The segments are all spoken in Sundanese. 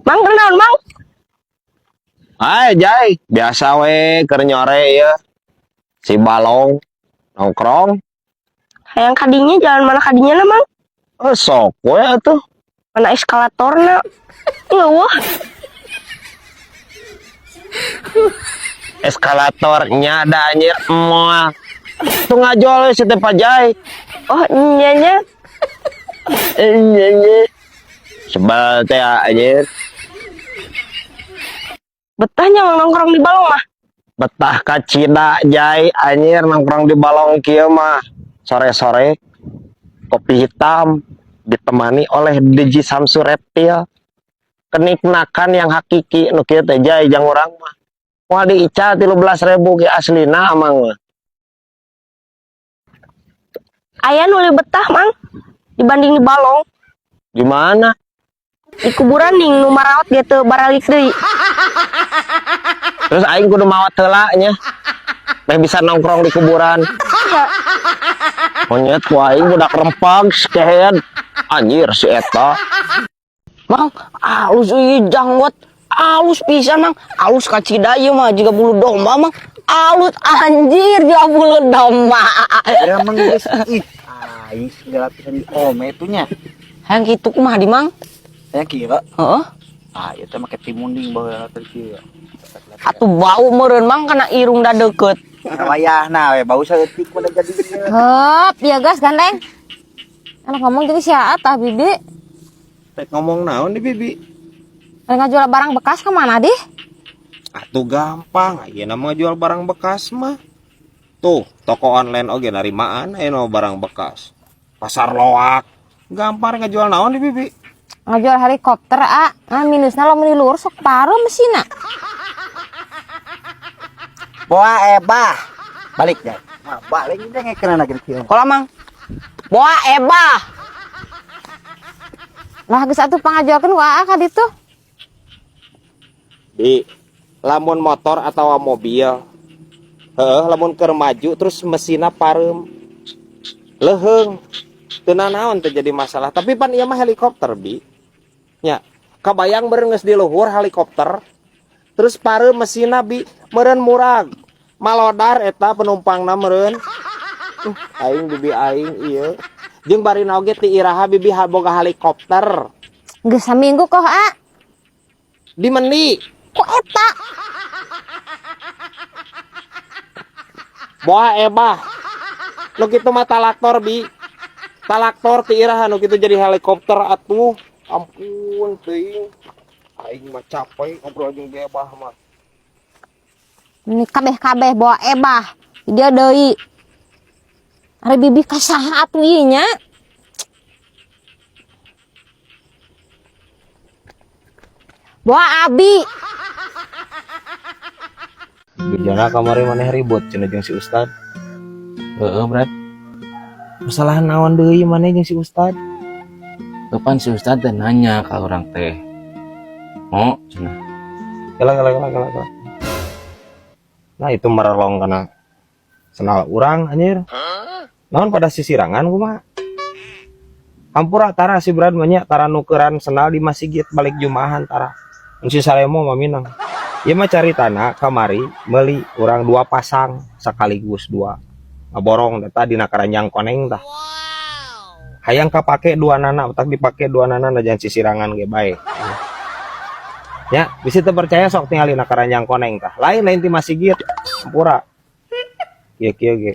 Mang, kunaon, Mang? Hai Jai, biasa we keur nyore ya. Si Balong nongkrong. Hayang kadinya jalan mana kadinya na, Mang? Eh, sok we atuh. Mana eskalatorna? Eueuh. Eskalatornya ada anjir moal. Tuh ngajol we si teh Pajai. Oh, nya nya. Eh, nya nya. Sebel teh anjir. Betahnya Mang nongkrong di Balong mah. Betah kacida Jai anjir nongkrong di Balong kieu mah. Sore-sore kopi hitam ditemani oleh Diji Samsu Reptil. Keniknakan yang hakiki nu kieu teh Jai jang urang mah. Moal diical 13.000 ge aslina amang mah. Aya nu leuwih betah, Mang, dibanding di Balong. Di mana? Di kuburan ning nu maraot ge teu baralik deui. Terus aing kudu maot heula nya. Meh bisa nongkrong di kuburan. Ya. Monyet ku aing budak rempag skehead. Anjir si eta. Mang, alus ieu janggot. Alus pisan, Mang. Alus kacida ieu mah jiga bulu domba, Mang. Alus anjir jiga bulu domba. Ya mang geus ih aing segala pisan di ome tuh nya. Hayang kitu kumaha di, Mang? Hayang kieu. Heeh. Ah, ieu teh make timunding baheula teh kieu. Atuh bau meureun, Mang, kana irung da deukeut. Wayahna we bau saeutik mah jadi ieu. Hep, ya gas gandeng. Anak ngomong jadi siapa tah bibi? Rek ngomong naon di bibi? Rek ngajual barang bekas kemana dih? Atuh gampang, ayeuna mah jual barang bekas mah. Tuh, toko online oge narimaan ayeuna mah barang bekas. Pasar loak. Gampang ngajual naon di bibi? Ngajual helikopter, ah. Nah, minusna lo meni luhur sok paruh mesinna. Boa ebah. Balik ya. Nah, balik ini ngekeun lagi kieu. Kola, Mang. Boa ebah. Lah geus atuh pangajualkeun ku aa ka ditu. Bi, lamun motor atau mobil. Heeh, lamun keur maju terus mesinna pareum. Leuheung. Teu nanaon teu jadi masalah, tapi pan ieu mah helikopter, Bi. Nya, kabayang beureun geus di luhur helikopter. Terus pareum mesinna, Bi, meureun murag. Malodar eta penumpangna meureun. Aing bibi aing ieu. Jeung barina oge ti iraha bibi boga helikopter. Geus saminggu koh, a. Di mendi. Ku eta. Boa ebah. Nu kitu mah talaktor, Bi. Talaktor ti iraha nu kitu jadi helikopter atuh. Ampun teuing. Aing mah capek ngobrol jeung ebah mah. Ini kabeh-kabeh bawa ebah. Dia deui. Ari bibi ka saha atuh ieu nya? Bawa abi. Gejala kamari maneh ribut cenah jeung si Ustad. Heeh, Brad. Masalah naon deui maneh jeung si Ustad? Kapan si Ustad teh nanya ka urang teh? Mo, cenah. Kela kela kela kela kela. Nah, itu merelong kana senal urang anjir. Naon pada sisirangan kumaha? Hampura tara si Brad mah nya tara nukeran senal di masjid balik jumahan tara. Mun si Saremo mah minang. Ieu mah caritana kamari meuli urang 2 pasang sekaligus 2. Ngaborong eta dina karanjang koneng tah. Hayang kapake 2 nana, otak dipake 2 nana na jangan sisirangan ge bae. Ya, bisi teu percaya sok tingali na karanjang koneng tah. Lain-lain ti masjid. Hampura. Kieu-kieu ge.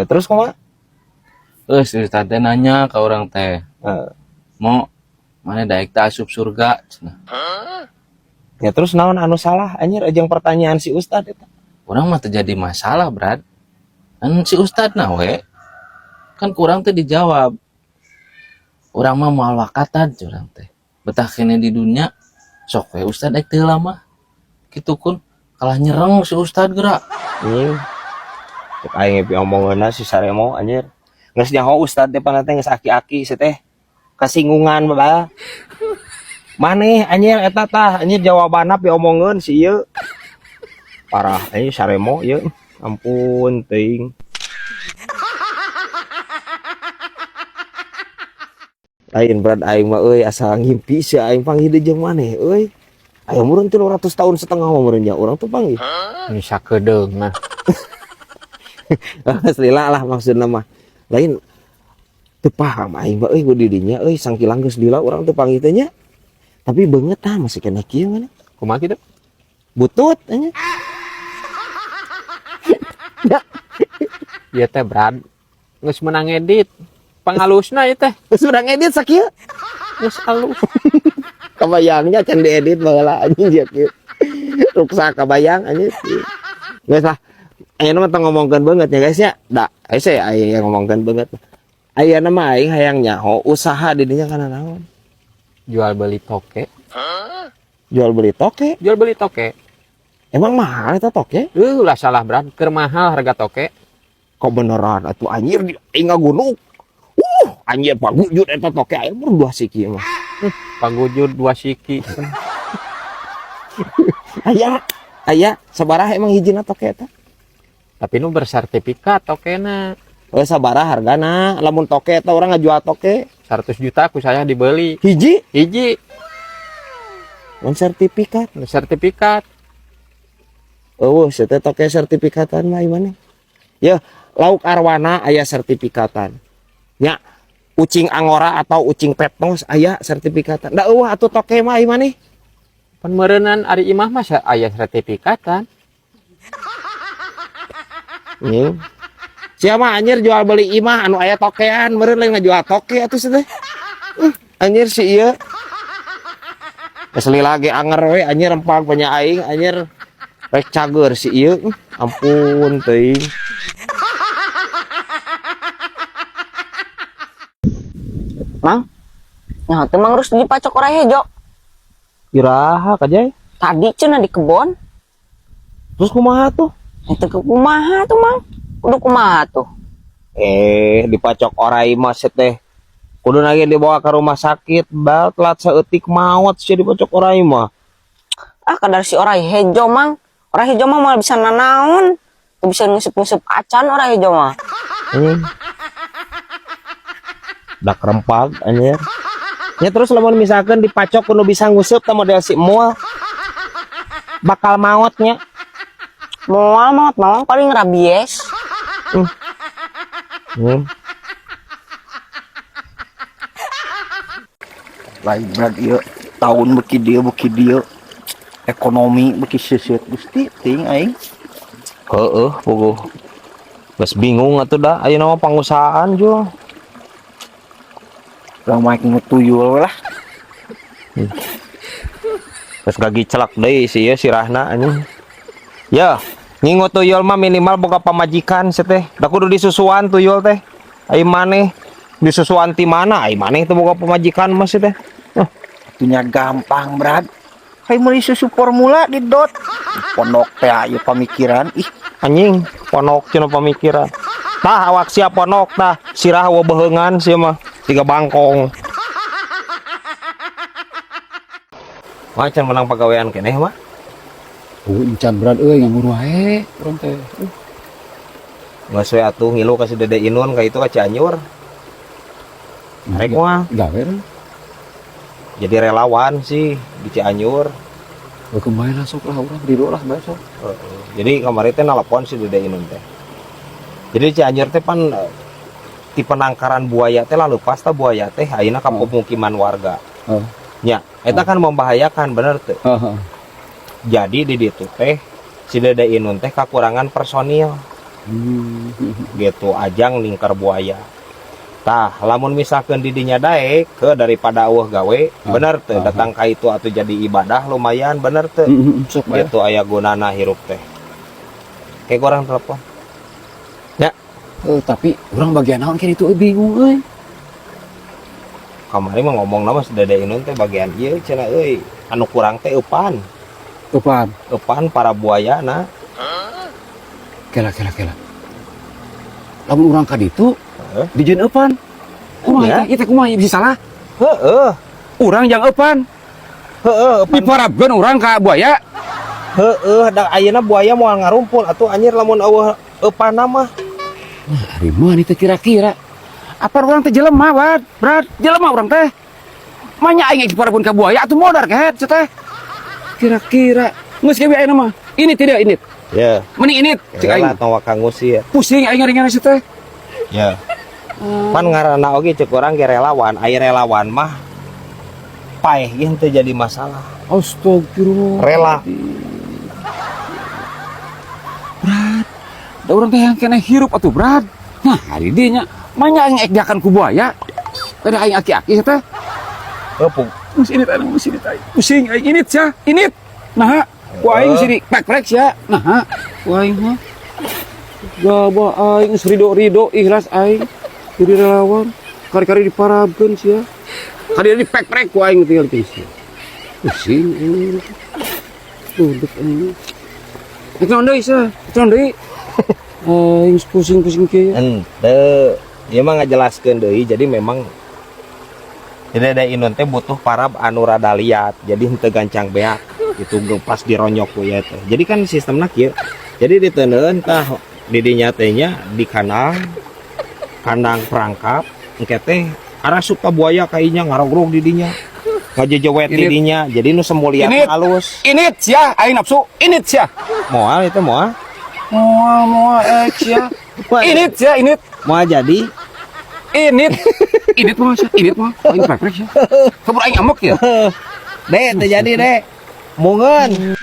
Terus kumaha? Si Ustad teh nanya ka urang teh. Mo, mana daek teh asup surga cenah. Ya terus naon anu salah anjir jeung pertanyaan si Ustad eta? Urang mah teu jadi masalah, Brad. Kan si Ustad na we. Kan kurang teh dijawab. Urang mah moal wakatan urang teh. Betah kene di dunia sok we Ustad daek teu lama. Kitu kun kalah nyereng si Ustad geura. Anjing. Cek aing ge omongeunna si Saremo anjir. Geus nyaho Ustad teh pana teh geus aki-aki si teh. Kasinggungan bae. Maneh anjir eta tah anjir jawabanna piomongeun si ieu. Parah anjir Saremo ieu. Ampun teuing. Lain berat aing mah euy, asa ngimpi si aing panggih deui jeung maneh euy. Aya meureun 300 tahun setengah mah meureun nya urang tuh panggih. Ini sakedeung mah. Lila lah maksudna mah. Lain teu paham aing mah euy ku di dinya euy, sangkilang geus lila urang teu panggih teh nya. Tapi beungeut tah masih kena kieu mana. Kumaha kitu? Butut nya. Ieu teh Brad geus meunang edit. Pangalusna ieu teh. Geus urang edit sakieu. Geus alus. Kabayangnya can diedit baheula anjing sia kieu. Ruksak kabayang anjing. Geus lah. Ayeuna mah tong ngomongkeun beungeut nya guys ya. Da, hese aing yang ngomongkeun beungeut. Ayeuna mah aing hayang nyaho usaha di dinya kana naon? Jual beli toke. Jual beli toke? Jual beli toke. Emang mahal eta toke? Lah salah Brad, keur mahal harga toke. Kok beneran atuh anjir aing ngagunuk. Anjir pagujud eta toke aya mur 2 siki mah. Pagujud 2 siki. Aya, aya sabaraha emang hijina toke eta? Tapi nu bersertifikat tokena. Oh, sabaraha hargana? Lamun toke eta urang ngajual toke 100 juta ku saya dibeli. Hiji? Hiji. Mun sertifikat. Mun sertifikat. Eueuh, sia teh toke sertifikatan mah ieu maneh. Yeuh, lauk arwana aya sertifikatan. Nya, ucing angora atau ucing petnos aya sertifikatan. Da eueuh atuh toke mah ieu maneh. Pan meureunnan ari imah mah aya sertifikatan. Nying. Sia mah anjir jual beli imah anu aya tokean, meureun lain ngajual toke atuh sia teh. Anjir si ieu. Geus lila ge anger we anjir rempang punya aing anjir. Rek cager si ieu. Ampun teuing. Mang, nyaho teh Mang Rus dipacok orai hejo. Iraha kajay? Tadi cenah di kebon. Terus kumaha tuh? Eta ke kumaha tuh Mang? Kudu kumaha tuh? Dipacok orai mah teh. Kudu lagi dibawa ke rumah sakit, bal telat saeutik maot sih dipacok orai mah. Ah, kadar si orai hejo Mang. Orai hejo mah moal bisa nanaon. Teu bisa nguseup-nguseup acan orai hejo mah. Dak rempag anjir. Ya terus lamun misalkan dipacok kudu bisa nguseup tah model si moal. Bakal maotnya. Moal maot mah paling rabies. Lain berat ieu tahun beki dieu beki dieu. Ekonomi beki seuseut Gusti ting aing. Heeh, puguh. Geus bingung atuh da ayeuna mah pangusahaan jul. Urang mah ngetuyul we lah. Geus gagi celak deui si ieu sirahna anjing. Ya, ngingu tuyul mah minimal boga pamajikan sia teh. Da kudu disusuan tuyul teh. Ai maneh disusuan ti mana? Ai maneh teh boga pamajikan mah sia teh. Huh. Atunya gampang, Brad. Kayak meuli susu formula di dot. Pondok teh aya pamikiran ih. Anjing, pondok cenah pamikiran. Tah awak sia pondok tah, sirah wa beheungan sia mah, tiga bangkong. Wah, can menang pagawean keneh mah. Oh, encan berat euy nganggur wae urang teh. Geus we atuh ngilu ka si Dede Inun ka itu ka Cianjur. Rek mah. Gawe urang. Jadi relawan sih di Cianjur. Oh, kemarin lah sok lah urang rido lah bae sok. Heeh. Jadi kemarin teh nelpon si Dede Inun teh. Jadi Cianjur teh pan di penangkaran buaya teh lalu pas tah buaya teh ayeuna ka pemukiman warga. Nya, eta kan membahayakan bener teh. Jadi di ditu teh si Dede Inun teh kakurangan personil. Gitu ajang ningkar buaya. Tah, lamun misalkan didinya daek ke daripada eueuh gawe, bener teh datang ka itu atuh jadi ibadah lumayan bener teh. Sok bae. Gitu aya gunana hirup teh. Kayak orang telepon. Ya. Tapi urang bagian naon kieu itu bingung euy. Kamari mah ngomong nama si Dede Inun teh bagian ieu cenah euy, anu kurang teh eupan. Eupan. Eupan para buaya na. Kela kela kela. Lamun urang ka ditu, Heeh. dijieun eupan. Kumaha Ya. teh? Ieu teh kumaha ieu bisa salah? Heeh. Urang jang eupan. Heeh, eupan. Diparabkeun urang ka buaya. Heeh, da ayeuna buaya moal ngarumpul atuh anjir lamun eueuh eupanna mah. Nah, ari mah teh kira-kira. Apa urang teh jelema, Wad? Brad, jelema urang teh. Manya aing diparabkeun ka buaya atuh modar kehed sia teh. Kira-kira geus kieu ayeuna mah. Ini tidak ini. Ya. Mending ini cek aing. Rela tong waka ngusir. Pusing aing ngaringan sia teh. Ya. Pan ngaranna oge cek urang ge relawan, aya relawan mah paeh ge henteu jadi masalah. Astagfirullah. Rela. Brad, da urang teh yang kena hirup atuh, Brad. Nah, hari dinya manya aing ek diakan ku buaya. Kada aing aki-aki sia teh. Heuh. Geus ini teh, geus ini teh. Pusing aing ini sia, ini. Nah, ku aing sini pek-prek sia. Nah, ku aing mah. Gabah aing geus rido-rido ikhlas aing jadi relawan. Kari-kari diparabkeun sia. Kari dipek-prek ku aing tinggal di sia. Pusing aing. Duduk aing. Itu naon deui sia? Itu naon deui? Aing pusing-pusing kieu. Henteu. Ieu mah ngajelaskeun deui, jadi memang jadi ada Inun teh butuh parab anu rada liat, jadi henteu gancang beak. Itu ge pas dironyok ku ieu teh. Jadi kan sistemna kieu. Jadi diteundeun tah di dinya teh nya di kandang, kandang perangkap, engke teh arasup ka buaya kainya ngarogrog di dinya. Ngajejewet di Ini- dinya. Jadi nu semulia Ini- halus. Init sia, aing nafsu, init sia. Moal itu moal. Moal moal eh sia. Init sia, init. Moal jadi. Init. Init mah sia, init mah. Aing prek sia. Kabur aing amok ya. Dek, teu jadi, Dek. Mungeun.